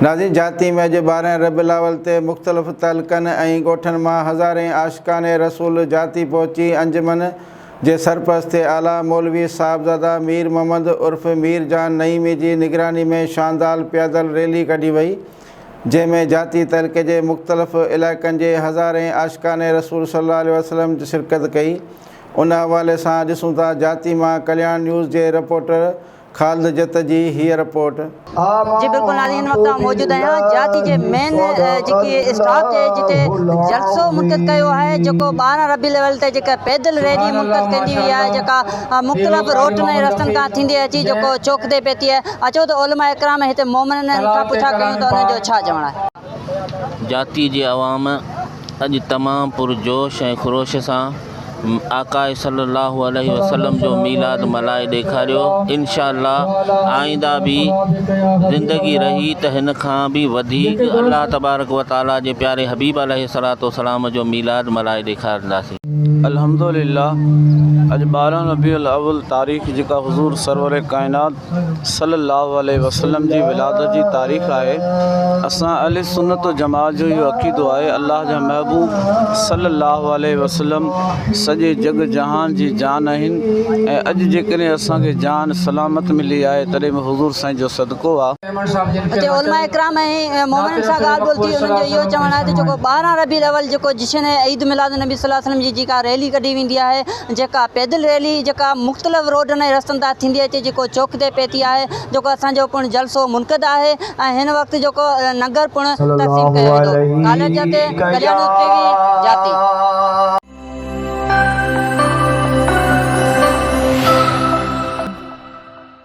ناظرين جاتي ۾ اڄ 12 ربيع الاول تي مختلف تعلقن ۽ ڳوٺن مان هزارين عاشقان رسول جاتي پهچي انجمن جي سرپرست اعليٰ مولوي صاحبزاده مير محمد عرف مير جان نعيمي جي نگراني ۾ شاندال پيادل ريلي ڪڍي وئي جنهن ۾ جاتي تعلقي جي مختلف علائقن جي هزارين عاشقان رسول صلي الله عليه وسلم شرڪت ڪئي ان حوالي سان ڏسون ٿا جاتي مان ڪلياڻ نيوز جي رپورٽر خالد جت جي هيء رپورٽ. جي بلڪل ناظرين هن وقت آئون موجود آهيان جاتي جي مين جيڪي اسٽاپ تي جتي جلسو منعقد ڪيو آهي جيڪو 12 ربيع الاول تي جيڪا پيدل ريلي منعقد ڪندي وئي آهي جيڪا مختلف روڊن ۽ رستن کان ٿيندي اچي جيڪو چوڪ تي پهتي آهي اچو ته علماء اڪرام هتي مومنن کان پڇا ڪيون ته انهن جو ڇا چوڻ آهي. جاتي جي عوام اڄ تمام پرجوش ۽ خروش سان آقاء صلي الله عليه وسلم جو ميلاد ملهائي ڏيکاريو انشاء الله آئنده به زندگي رهي ته هن کان به وڌيڪ الله تبارڪ و تعالي جي پياري حبيب عليه الصلوة والسلام جو ميلاد ملهائي ڏيکارنداسين. الحمدلله اڄ 12 ربيع الاول تاريخ جيڪا حضور سرور ڪائنات صلي الله عليه وسلم جي ولادت جي تاريخ آهي اسان اهل سنت و جماعت جو اهو عقيدو آهي الله جا محبوب صلي الله عليه وسلم سڄي جڳ جهان جي جان آهن ۽ اڄ جيڪڏهن اسان کي جان سلامت ملي آهي تڏهن به حضور سائين جو صدقو آهي. اتي علماء ڪرام ۽ مومنن سان ڳالهه ٻولهه ٿي انهن جو اهو چوڻ آهي ته جيڪو 12 ربيع الاول جيڪو جشن عيد ميلاد النبي صلي الله عليه وسلم جي جيڪا ريلي ڪڍي ويندي آهي جيڪا پيدل ريلي جيڪا مختلف روڊن ۽ رستن تان ٿيندي اچي جيڪو چوڪ تي پهتي آهي جيڪو اسان جو پڻ جلسو منعقد آهي ۽ هن وقت جيڪو ننگر پڻ تقسيم ڪيو ويندو ڪاليج جاتي ڪلياڻ ٽي وي جاتي.